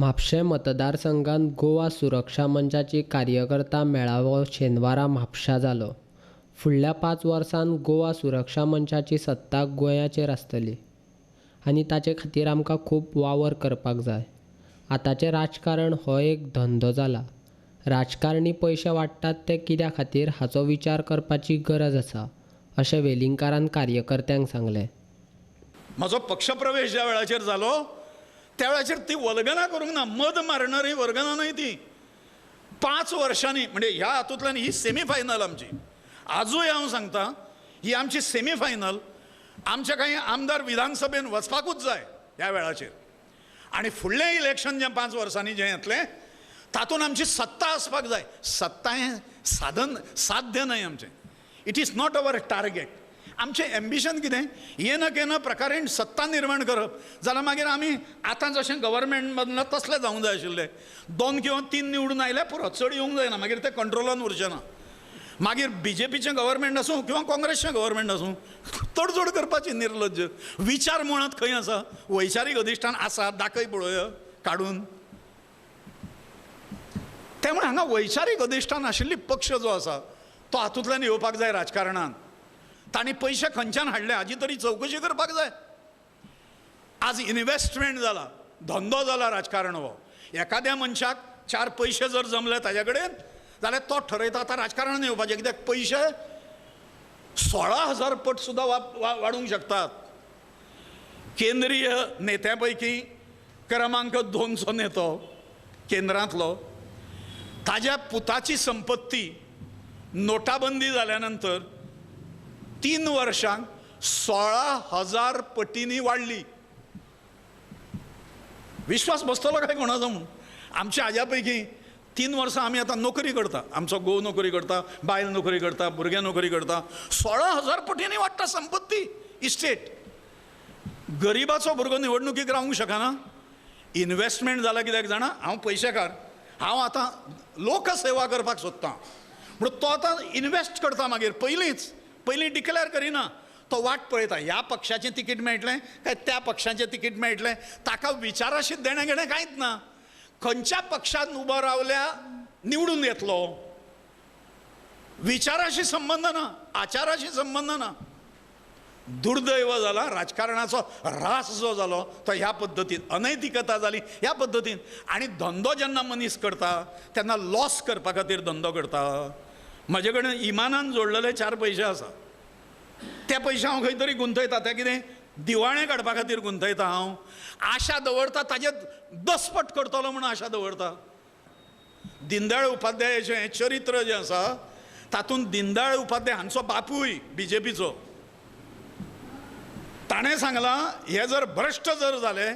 म्हापशें मतदारसंघात गोवा सुरक्षा मंचाची कार्यकर्ता मेळावो शेनवारा म्हापश्यां जालो. फुडल्या 5 वर्सांत गोवा सुरक्षा मंचाची सत्ता गोंयाचेर आसतली आनी ताचे खातीर आमकां खूब वावर करपाक जाय. आतांचें राजकारण हो एक धंदो जाला. राजकारणी पयशे वांट्टात ते कित्या खातीर हाचो विचार करपाची गरज आसा अशें वेलिंगकारान कार्यकर्त्यांक सांगलें. म्हजो पक्षप्रवेश ज्या वेळाचेर जालो त्या वेळाचेर ती वल्गना करूंक ना, मद मारणारी वर्गना न्हय ती. 5 वर्षांनी म्हणजे ह्या हातूंतल्यान ही सेमीफायनल आमची, आजूय हांव सांगता ही आमची सेमीफायनल. आमचे कांय आमदार विधानसभेन वचपाकूच जाय ह्या वेळाचेर, आनी फुडलें इलेक्शन जें 5 वर्सांनी जें येतलें तातूंत आमची सत्ता आसपाक जाय. सत्ता हें साधन साध्य न्हय आमचें, it is not our target. आमचें एम्बिशन कितें, येन केन प्रकारेन सत्ता निर्माण करप. जाल्यार मागीर आमी आतां जशें गव्हर्मेंट बदला तसलें जावंक जाय आशिल्लें. 2 किंवा 3 निवडून आयल्यार पुरो, चड येवंक जायना, मागीर ते कंट्रोलान उरचें ना. मागीर बीजेपीचें गव्हर्मेंट आसूं किंवा काँग्रेसचें गव्हर्मेंट आसूं, तडजोड करपाची निर्लज्ज. विचार मुळांत खंय आसा, वैचारीक अधिश्ठान आसा, दाखय पळोवया काडून. त्यामुळे हांगा वैचारीक अधिश्ठान आशिल्ली पक्ष जो आसा तो हातूंतल्यान येवपाक जाय राजकारणान. तांणी पयशे खंयच्यान हाडले हाजी तरी चवकशी करपाक जाय. आज इन्वेस्टमेंट जाला, धंदो जाला राजकारण हो. एखाद्या मनशाक 4 पयशे जर जमले ताज्या कडेन जाल्यार तो ठरयता आतां राजकारणान येवपाचें, कित्याक पयशे 16,000 पट सुद्दां वाडूंक शकतात. केंद्रीय नेत्या पैकी क्रमांक 2चो नेतो केंद्रांतलो, ताज्या पुताची संपत्ती नोटाबंदी जाल्या नंतर 3 वर्षांक 16,000 पटींनी वाडली. विश्वास बसतलो काय कोणाचो म्हूण? आमच्या हाज्या पैकी 3 वर्सां आमी आतां नोकरी करता, आमचो घोव नोकरी करता, बायल नोकरी करता, भुरगे नोकरी करता. 16,000 पटींनी वाडटा संपत्ती इस्टेट. गरिबाचो भुरगो निवडणुकीक रावंक शकना. इन्वेस्टमेंट जाला कित्याक जाणा, हांव पयशेकार, हांव आतां लोकसेवा करपाक सोदतां म्हणून तो आतां इन्वेस्ट करता. मागीर पयलीं डिक्लेर करिना, तो वाट पळयता ह्या पक्षाचें तिकीट मेळटलें काय त्या पक्षाचें तिकीट मेळटलें. ताका विचाराशी देणें घेणें कांयच ना. खंयच्या पक्षान उबो रावल्या निवडून येतलो, विचाराशी संबंद ना, आचाराशी संबंद ना. दुर्दैव जाला राजकारणाचो ऱ्हास जो जालो तो ह्या पद्दतीन, अनैतिकता जाली ह्या पद्दतीन. आनी धंदो जेन्ना मनीस करता तेन्ना लॉस करपा खातीर धंदो करता. म्हजे कडेन इमानान जोडलेले 4 पयशे आसा, ते पयशे हांव खंय तरी गुंतयता. ते कितें दिवाणें काडपा खातीर गुंतयता. हांव आशा दवरता ताजेर 10 पट करतलो म्हणून आशा दवरता. दीनदयाळ उपाध्यायाचें हें चरित्र जें आसा तातूंत दीनदयाळ उपाध्याय हांचो बापूय बीजेपीचो, ताणें सांगलां हे जर भ्रश्ट जर जाले,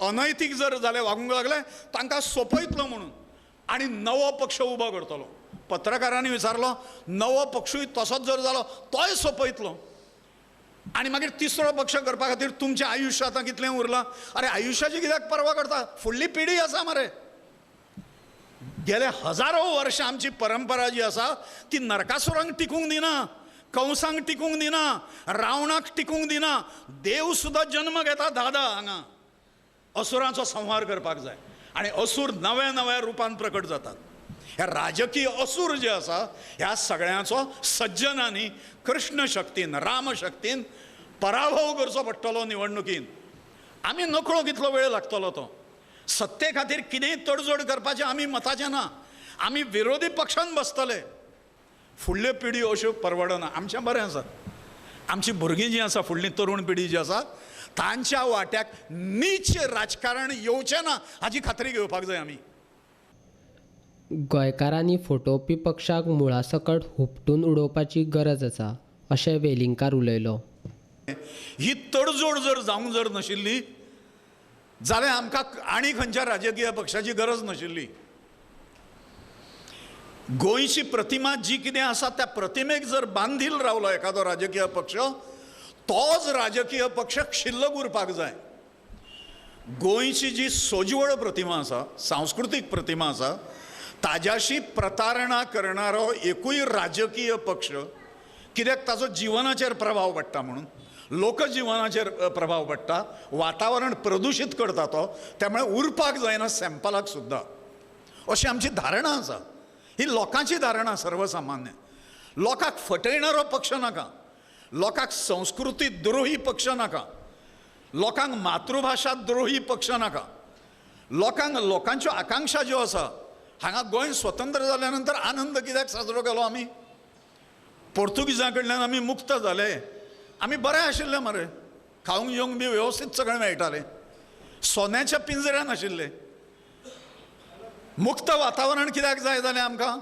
अनैतीक जर जाले, वागूंक लागले, तांकां सोंपयतलो म्हणून, आनी नवो पक्ष उबो करतलो. पत्रकारांनी विचारलो, नवो पक्षूय तसोच जर जालो तोय सोंपयतलो, आनी मागीर तिसरो पक्ष करपा खातीर तुमचें आयुश्य आतां कितलें उरलां? अरे आयुश्याची कित्याक पर्वा करता, फुडली पिढी आसा मरे. गेले हजारो वर्षां आमची परंपरा जी आसा ती नरकासुरांक टिकूंक दिना, कंसांक टिकूंक दिना, रावणाक टिकूंक दिना. देव सुद्दां जन्म घेता दादा हांगा. असुरांचो संहार करपाक जाय, आनी असूर नव्या नव्या रुपान प्रकट जातात. ह्या राजकीय असूर जे आसा ह्या सगळ्यांचो सज्जनांनी कृष्ण शक्तीन, राम शक्तीन पराभव करचो पडटलो निवडणुकीन. आमी नकळो कितलो वेळ लागतलो तो. सत्ते खातीर कितेंय तडजोड करपाचें आमी मताचें ना. आमी विरोधी पक्षान बसतले. फुडल्यो पिढी अश्यो परवडना. आमचें बरें आसा, आमची भुरगीं जीं आसा, फुडली तरुण पिढी जी आसा तांच्या वाट्याक नीच राजकारण येवचें ना हाची खात्री घेवपाक जाय आमी. गोंयकारांनी फटोवपी पक्षाक मुळासकट हुपटून उडोवपाची गरज आसा अशें वेलिंगकार उलयलो. ही तडजोड जर जावंक जर नाशिल्ली जाल्यार आमकां आनी खंयच्या राजकीय पक्षाची गरज नाशिल्ली. गोंयची प्रतिमा जी कितें आसा त्या प्रतिमेक जर बांधील रावलो एखादो राजकीय पक्ष, तोच राजकीय पक्ष शिल्लक उरपाक जाय. गोंयची जी सोजवळ प्रतिमा आसा, सांस्कृतीक प्रतिमा आसा, ताज्याशी प्रतारणा करणारो एकूय राजकीय पक्ष, कित्याक ताजो जिवनाचेर प्रभाव पडटा म्हणून लोकजिवनाचेर प्रभाव पडटा, वातावरण प्रदुशीत करता तो, त्यामुळे उरपाक जायना सॅम्पलाक सुद्दां, अशी आमची धारणा आसा. ही लोकांची धारणा सर्वसामान्य. लोकांक फटयणारो पक्ष नाका, लोकांक संस्कृती द्रोही पक्ष नाका, लोकांक मातृभाशा द्रोही पक्ष नाका, लोकांक लोकांच्यो आकांक्षा ज्यो आसा. हांगा गोंय स्वतंत्र जाल्या नंतर आनंद कित्याक साजरो केलो आमी? पोर्तुगिजां कडल्यान आमी मुक्त जाले, आमी बरे आशिल्ले मरे, खावंक जेवंक बी वेवस्थीत सगळें मेळटालें, सोन्याच्या पिंजऱ्यान आशिल्ले. मुक्त वातावरण कित्याक जाय जालें आमकां?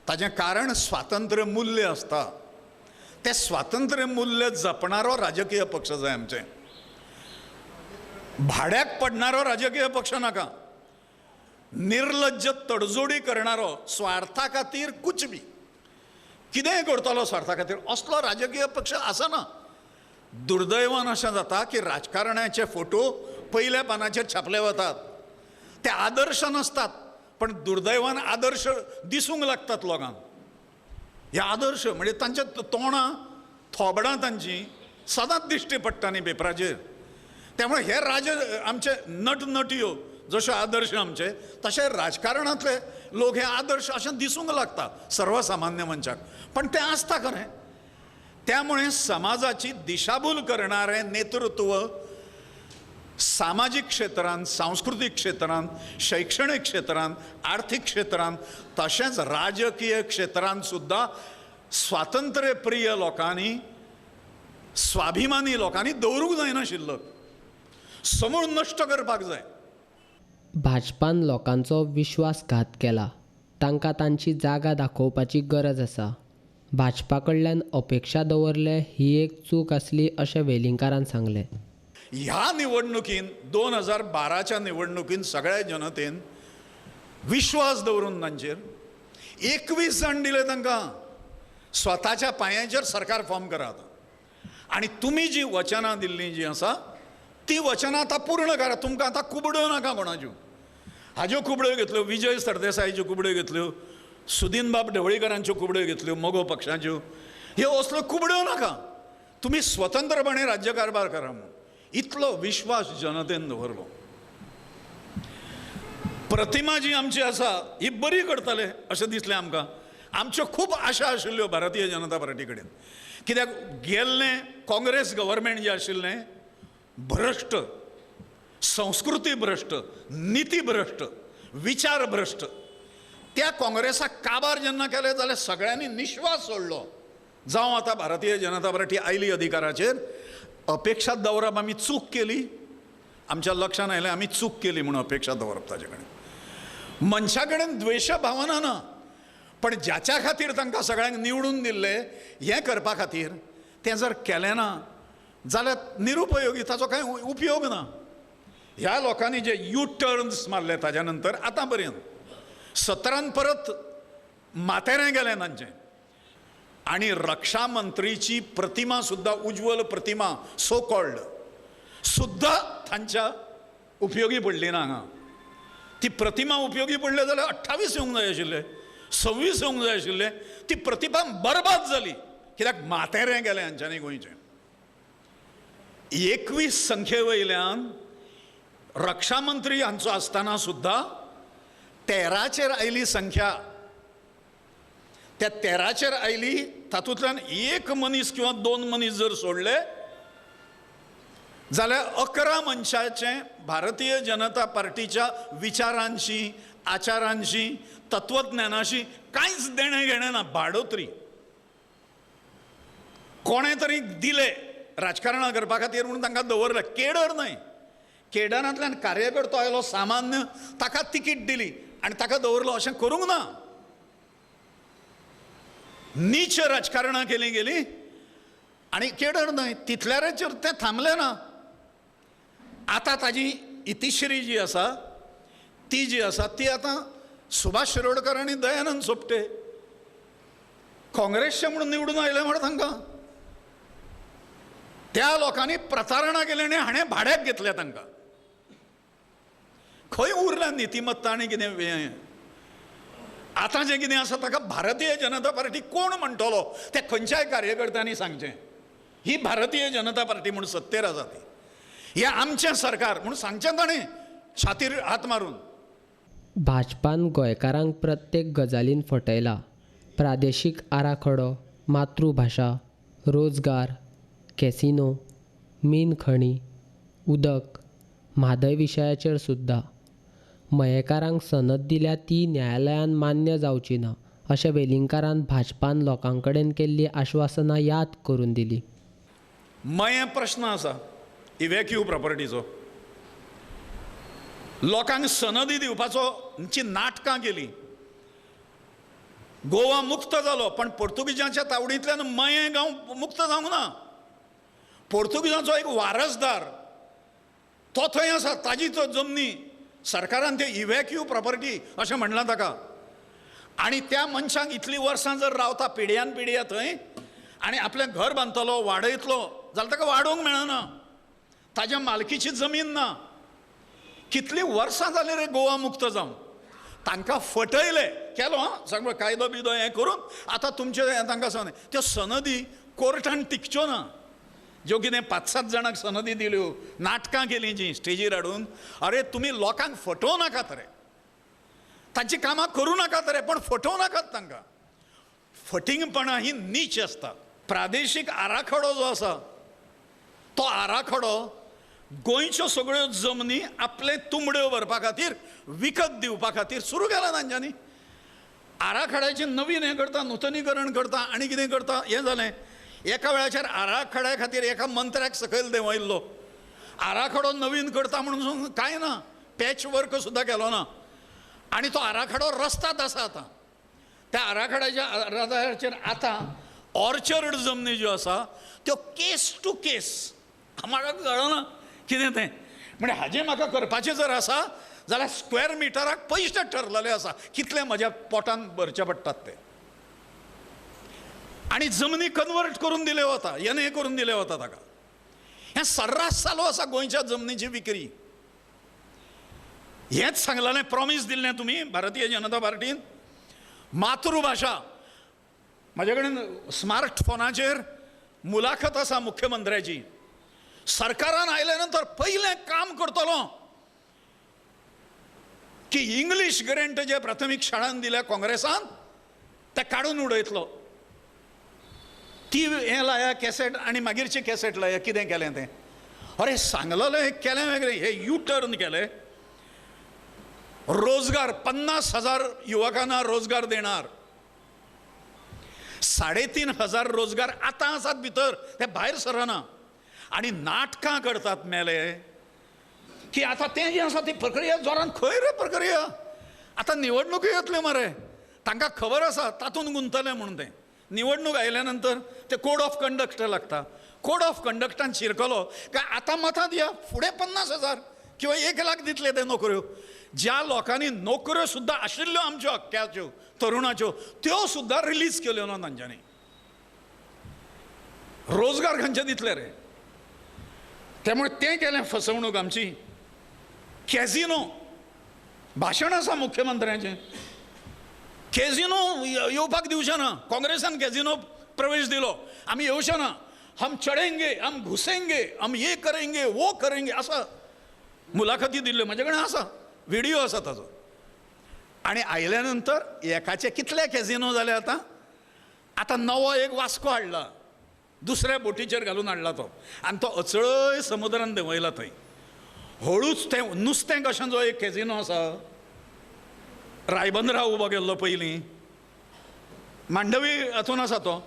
ताजें कारण स्वातंत्र्य मूल्य आसता. तें स्वातंत्र्य मूल्य जपणारो राजकीय पक्ष जाय आमचें, भाड्याक पडणारो राजकीय पक्ष नाका, निर्लज्ज तडजोडी करणारो, स्वार्था खातीर कुछ बी कितेंय करतलो स्वार्था खातीर, असलो राजकीय पक्ष आसना. दुर्दैवान अशें जाता की राजकारण्याचे फोटो पयल्या पानाचेर छापले वतात, ते आदर्श नासतात, पण दुर्दैवान आदर्श दिसूंक लागतात लोकांक. हे आदर्श म्हणजे तांच्या तोंडां थोबडां तांची सदांच दिश्टी पडटा न्ही पेपराचेर. त्यामुळे हे राज आमचे नटनटयो जशे आदर्श आमचे, तशे राजकारणांतले लोक हे आदर्श अशें दिसूंक लागता सर्वसामान्य मनशाक, पण तें आसता खरें. त्यामुळे समाजाची दिशाभूल करणारें नेतृत्व सामाजीक क्षेत्रांत, सांस्कृतीक क्षेत्रांत, शैक्षणिक क्षेत्रांत, आर्थीक क्षेत्रांत, तशेंच राजकीय क्षेत्रांत सुद्दां स्वातंत्र्यप्रिय लोकांनी, स्वाभिमानी लोकांनी दवरूंक जायनाशिल्लो, समूळ नश्ट करपाक जाय. भाजपान लोकांचो विश्वासघात केला, तांकां तांची जागा दाखोवपाची गरज आसा. भाजपा कडल्यान अपेक्षा दवरले ही एक चूक आसली अशें वेलिंगकारान सांगलें. ह्या निवडणुकीन 2012च्या निवडणुकीन सगळ्या जनतेन विश्वास दवरून तांचेर 21 जाण दिले तांकां, स्वताच्या पांयांचेर सरकार फॉर्म करात आनी तुमी जी वचनां दिल्लीं जीं आसा ती वचनां आतां पूर्ण करा. तुमकां आतां कुबड्यो नाका कोणाच्यो. हाज्यो कुबड्यो घेतल्यो, विजय सरदेसायाच्यो कुबड्यो घेतल्यो, सुदीनबाब ढवळीकरांच्यो कुबड्यो घेतल्यो, मगो पक्षाच्यो, ह्यो असल्यो कुबड्यो नाका. तुमी स्वतंत्रपणे राज्यकारभार करा म्हणून इतलो विश्वास जनतेन दवरलो. प्रतिमा जी आमची आसा ही बरी करतले अशें दिसलें आमकां. आमच्यो खूब आशा आशिल्ल्यो भारतीय जनता पार्टी कडेन, कित्याक गेल्लें काँग्रेस गव्हर्मेंट जें आशिल्लें भ्रश्ट, संस्कृती भ्रश्ट, निती भ्रश्ट, विचार भ्रश्ट. त्या काँग्रेसाक काबार जेन्ना केलें जाल्यार सगळ्यांनी निश्वास सोडलो, जावं आतां भारतीय जनता पार्टी आयली अधिकाराचेर. अपेक्षा दवरप आमी चूक केली, आमच्या लक्षांत आयलें आमी चूक केली म्हणून अपेक्षा दवरप ताजे कडेन. मनशा कडेन द्वेश भावना ना, पण ज्याच्या खातीर तांकां सगळ्यांक निवडून दिल्लें हें करपा खातीर तें जर केलें ना जाल्यार निरुपयोगी, ताचो कांय उपयोग ना. ह्या लोकांनी जे यू टर्न्स मारले ताज्या नंतर आतां पर्यंत 17 परत माथेरें गेलें तांचें. आनी रक्षा मंत्रीची प्रतिमा सुद्दां, उज्ज्वल प्रतिमा सो कॉल्ड सुद्दां तांच्या उपयोगी पडली ना हांगा. ती प्रतिमा उपयोगी पडली जाल्यार 28 येवंक जाय आशिल्ले, 26 येवंक जाय आशिल्ले. ती प्रतिमा बरबाद जाली कित्याक माथेरें गेलें हांच्यांनी गोंयचें. 21 संख्ये वयल्यान रक्षा मंत्री हांचो आसतना सुद्दां 13चेर आयली संख्या. त्या 13चेर आयली तातूंतल्यान एक मनीस किंवा 2 मनीस जर सोडले जाल्यार 11 मनशाचें भारतीय जनता पार्टीच्या विचारांशी, आचारांशी, तत्वज्ञानाशी कांयच देणें घेणें ना. बाडोत्री कोणें तरी दिले राजकारणां करपा खातीर म्हणून तांकां दवरलें. केडर न्हय, केडरांतल्यान कार्यकर्तो आयलो सामान्य, ताका तिकीट दिली आनी ताका दवरलो, अशें करूंक ना. नीच राजकारणां केली गेली आनी केडर न्हय तितल्याचेर तें थांबलें ना. आतां ताजी इतिश्री जी आसा ती जी आसा ती आतां सुभाष शिरोडकर आनी दयानंद सोपटे काँग्रेसचे म्हणून निवडून आयले म्हण तांकां त्या लोकांनी प्रतारणा केली आनी हाणें भाड्याक घेतल्या तांकां. खंय उरला नितिमत्ता आनी कितें? आतां जें कितें आसा ताका भारतीय जनता पार्टी कोण म्हणटलो तें खंयच्याय कार्यकर्त्यांनी सांगचें. ही भारतीय जनता पार्टी म्हूण सत्तेर आसा ती, हें आमचें सरकार म्हूण सांगचें ताणें छातीर हात मारून. भाजपान गोंयकारांक प्रत्येक गजालीन फटयला. प्रादेशीक आराखडो, मातृभाशा, रोजगार, कॅसिनो, मीन खणी, उदक, म्हादय विशयाचेर सुद्दां. मयेकारांक सनद दिल्या ती न्यायालयान मान्य जावची ना अशें वेलिंगकारान भाजपान लोकां कडेन केल्लीं आश्वासनां याद करून दिली. मये प्रश्न आसा इव्हॅक्यू प्रॉपर्टीचो, लोकांक सनदी दिवपाचो ची नाटकां केली. गोवा मुक्त जालो पण पोर्तुगीजांच्या तावडींतल्यान मये गांव मुक्त जावंक ना. पोर्तुगीजांचो एक वारसदार तो थंय आसा, ताजी तो जमनी सरकारान ते इव्हॅक्यू प्रॉपर्टी अशें म्हणलां ताका. आनी त्या मनशांक इतलीं वर्सां जर रावता पिढ्यान पिढ्या थंय आनी आपलें घर बांदतलो वाडयतलो जाल्यार ताका वाडोवंक मेळना, ताज्या मालकीची जमीन ना. कितलीं वर्सां जालीं रे गोवा मुक्त जावन, तांकां फटयले केलो आं सगळो कायदो बियदो हें करून आतां तुमचें हें तांकां सांगलें. त्यो सनदी कोर्टान टिकच्यो ना, ज्यो कितें 5-7 जाणांक सनदी दिल्यो, नाटकां केलीं जीं स्टेजीर हाडून. अरे तुमी लोकांक फटोवं नाकात रे, तांची कामां करूं नाकात रे, पण फटोवं नाकात तांकां. फटिंगपणां ही नीच आसता. प्रादेशीक आराखडो जो आसा तो आराखडो गोंयच्यो सगळ्यो जमनी आपले तुंबड्यो भरपा खातीर विकत दिवपा खातीर सुरू केला तांच्यांनी. आराखड्याचें नवीन हें करता, नुतनीकरण करता आनी कितें करता. हें जालें एका वेळाचेर आराखड्या खातीर एका मंत्र्याक सकयल देंवयल्लो. आराखडो नवीन करता म्हणून कांय ना, पॅच वर्क सुद्दां केलो ना आनी तो आराखडो रस्ताद आसा आतां. त्या आराखड्याच्या आधाराचेर आतां ऑर्चर्ड जमनी ज्यो आसा त्यो केस टू केस म्हाका कळना कितें तें. म्हणजे हाजें म्हाका करपाचें जर आसा जाल्यार स्क्वेअर मिटराक पयशे ठरलेले आसा, कितले म्हज्या पोटान भरचे पडटात ते. आनी जमनी कन्वर्ट करून दिले वता, हें करून दिले वता ताका. हें सर्रास चालू आसा गोंयच्या जमनीची विक्री. हेंच सांगलेलें, प्रॉमीस दिल्लें तुमी भारतीय जनता पार्टीन. मातृभाशा, म्हजे कडेन स्मार्ट फोनाचेर मुलाखत आसा मुख्यमंत्र्याची. सरकारान आयल्या नंतर पयलें काम करतलो की इंग्लीश ग्रेंट जे प्राथमीक शाळान दिल्या काँग्रेसान ते काडून उडयतलो. ती हें लाया कॅसेट आनी मागीरची कॅसेट लाया कितें केलें तें. अरे सांगलेलें हें केलें वेगळें, हे यू टर्न केलें. रोजगार 50,000 युवकांना रोजगार देणार, 3,500 रोजगार आतां आसात भितर, ते भायर सरना. आनी नाटकां करतात मेले की आतां तें जें आसा ती प्रक्रिया जोरान खंय रे प्रक्रिया. आतां निवडणुकी येतल्यो मरे, तांकां खबर आसा तातूंत गुंतले म्हणून तें. निवडणूक आयल्या नंतर ते कोड ऑफ कंडक्ट लागता, कोड ऑफ कंडक्टान शिरकलो काय आतां मतां दिया, फुडें 50,000 किंवा 1 लाख दितले ते नोकऱ्यो. ज्या लोकांनी नोकऱ्यो सुद्दां आशिल्ल्यो आमच्यो हक्क्याच्यो तरुणाच्यो त्यो सुद्दां रिलीज केल्यो ना तांच्यांनी. रोजगार खंयचे दितले रे. त्यामुळे तें केलें फसवणूक आमची. कॅझिनो भाशण आसा मुख्यमंत्र्याचें, कॅझिनो येवपाक दिवचें ना. काँग्रेसान कॅझिनो प्रवेश दिलो, आमी येवचे ना, हम चढेंगे, हम घुसेंगे, हम ये करेंगे वो करेंगे आसा मुलाखती दिल्ल्यो, म्हजे कडेन आसा व्हिडिओ आसा ताजो. आनी आयल्या नंतर एकाचे कितले कॅझिनो जाले आतां. आतां नवो एक वास्को हाडला, दुसऱ्या बोटीचेर घालून हाडला तो, आनी तो अचळय समुद्रान देंवयला थंय. हळूच तें नुस्तें कशें जो एक कॅझिनो आसा रायबंदरा उबो केल्लो पयलीं, मांडवी हातून आसा तो.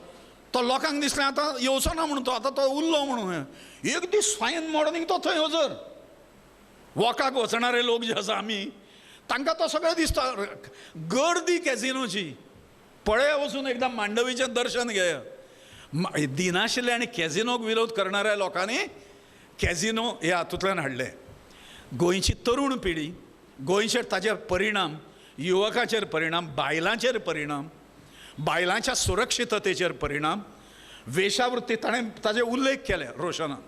तो लोकांक दिसलें आतां येवचो ना म्हणून, तो आतां तो उरलो म्हणून. एक दीस फायन मॉर्निंग तो थंय हजर. वॉकाक वचणारे लोक जे आसा आमी तांकां तो सगळें दिसता गर्दी कॅझिनोची. पळया वचून एकदां मांडवीचें दर्शन घेया. दिनाशिल्ले आनी कॅझिनोक विरोध करणाऱ्या लोकांनी कॅझिनो हे हातूंतल्यान हाडले. गोंयची तरुण पिढी, गोंयचेर ताजे परिणाम, युवकाचेर परिणाम, बायलांचेर परिणाम, बायलांच्या सुरक्षिततेचेर परिणाम, वेशावृत्ती ताणें ताजे उल्लेख केले रोशनान.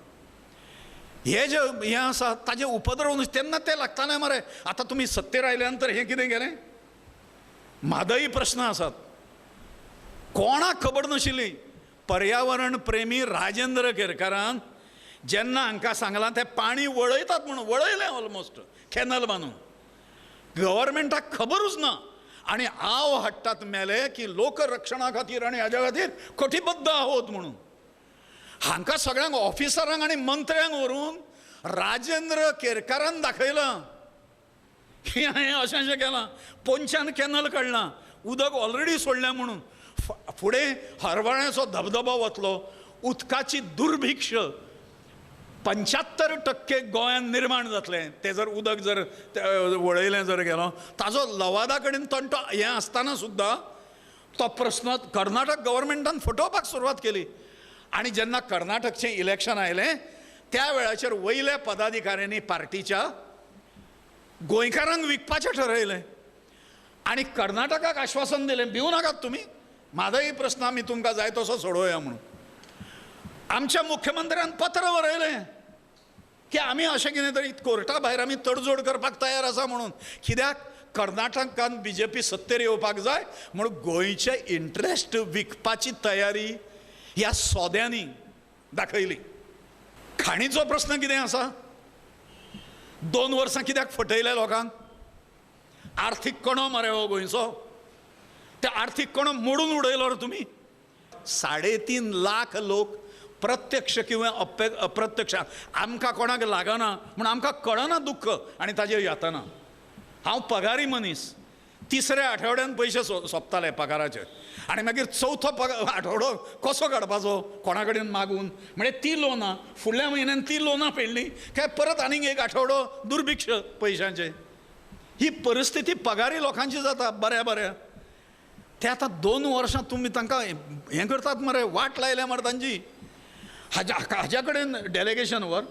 हे जे हें आसा ताजे उपद्रव तेन्ना ते लागताले मरे. आतां तुमी सत्तेर आयल्या नंतर हें कितें केलें. म्हादई प्रश्न आसात, कोणाक खबर नाशिल्ली. पर्यावरण प्रेमी राजेंद्र केरकारान जेन्ना हांकां सांगलां तें पाणी वळयतात म्हणून, वळयलें ऑलमोस्ट कॅनल बांदून, गव्हर्मेंटाक खबरूच ना. आनी आव हाडटात मेले की लोकरक्षणा खातीर आनी हाज्या खातीर कटिबद्ध आहोत म्हणून. हांकां सगळ्यांक ऑफिसरांक आनी मंत्र्यांक व्हरून राजेंद्र केरकारान दाखयलां की हांवें अशें अशें केलां, पोंच्यान कॅनल काडलां, उदक ऑलरेडी सोडलें म्हणून. फुडें हरवळ्याचो धबधबो वतलो, उदकाची दुर्भिक्ष 75% गोंयांत निर्माण जातलें तें जर उदक जर वळयलें जर गेलो. ताजो लवादा कडेन तंटो हें आसतना सुद्दां तो प्रस्न कर्नाटक गव्हर्मेंटान फटोवपाक सुरवात केली. आनी जेन्ना कर्नाटकचें इलेक्शन आयलें त्या वेळाचेर वयल्या पदाधिकाऱ्यांनी पार्टीच्या गोंयकारांक विकपाचें ठरयलें आनी कर्नाटकाक आश्वासन दिलें, भिवू नाकात तुमी, म्हादय प्रस्न आमी तुमकां जाय तसो सोडोवया म्हणून. आमच्या मुख्यमंत्र्यान पत्र बरयलें की आमी अशें कितें तरी कोर्टा भायर आमी तडजोड करपाक तयार आसा म्हणून. कित्याक कर्नाटकान बी जे पी सत्तेर येवपाक जाय म्हणून गोंयचे इंट्रस्ट विकपाची तयारी ह्या सौद्यांनी दाखयली. खाणीचो प्रस्न कितें आसा, 2 वर्सां कित्याक फटयले लोकांक? आर्थीक कणो मरे हो गोंयचो, ते आर्थीक कणो मोडून उडयलो रे तुमी. 3.5 लाख लोक प्रत्यक्ष किंवा अप्रत्यक्ष आमकां कोणाक लागना म्हूण आमकां कळना दुख्ख आनी ताजेर यातना. हांव पगारी मनीस, तिसऱ्या आठवड्यान पयशे सोंपताले पगाराचे आनी मागीर चवथो आठवडो कसो काडपाचो कोणा कडेन मागून, म्हणजे ती लोनां फुडल्या म्हयन्यान ती लोनां फेडली काय परत आनीक एक आठवडो दुर्भिक्ष पयशांचे. ही परिस्थिती पगारी लोकांची जाता. बऱ्या बऱ्या ते आतां 2 वर्सां तुमी तांकां हें करतात मरे, वाट लायल्या मरे तांची. हाज्या कडेन डेलिगेशन व्हर,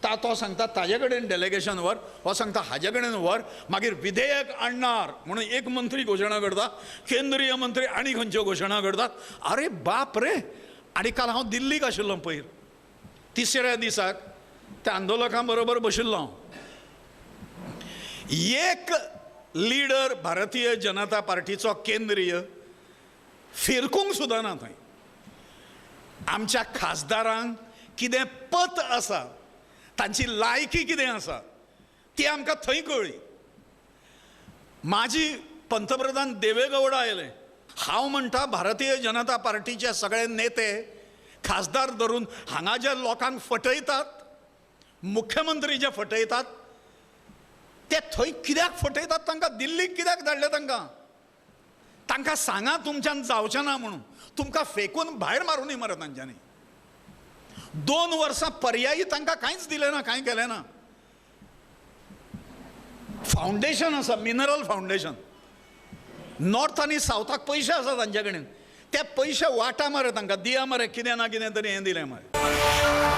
तो सांगता ताजे कडेन डेलिगेशन व्हर, हो सांगता हाजे कडेन व्हर, मागीर विधेयक आणणार म्हणून एक मंत्री घोशणा करता, केंद्रीय मंत्री आनी खंयच्यो घोशणा करतात. अरे बाप रे. आनी काल हांव दिल्लीक आशिल्लो पयर, तिसऱ्या दिसाक त्या आंदोलकां बरोबर बशिल्लो हांव. एक लिडर भारतीय जनता पार्टीचो केंद्रीय फिरकूंक सुद्दां ना थंय. आमच्या खासदारांक कितें पत आसा, तांची लायकी कितें आसा ती आमकां थंय कळ्ळी. माजी पंतप्रधान देवेगौडा आयले, हांव म्हणटा भारतीय जनता पार्टीचे सगळे नेते खासदार धरून हांगा जे लोकांक फटयतात, मुख्यमंत्री जे फटयतात ते थंय कित्याक फटयतात? तांकां दिल्लीक कित्याक धाडले? तांकां तांकां सांगा तुमच्यान जावचें ना म्हणून, तुमकां फेकून भायर मारूनय मरे तांच्यांनी. 2 वर्सां पर्यायी तांकां कांयच दिलें ना, कांय केलें ना. फावंडेशन आसा, मिनरल फावंडेशन, नॉर्थ आनी सावथाक पयशे आसा तांचे कडेन, ते पयशे वाटा मरे तांकां, दिया मरे कितें ना कितें तरी हें दिलें मरे.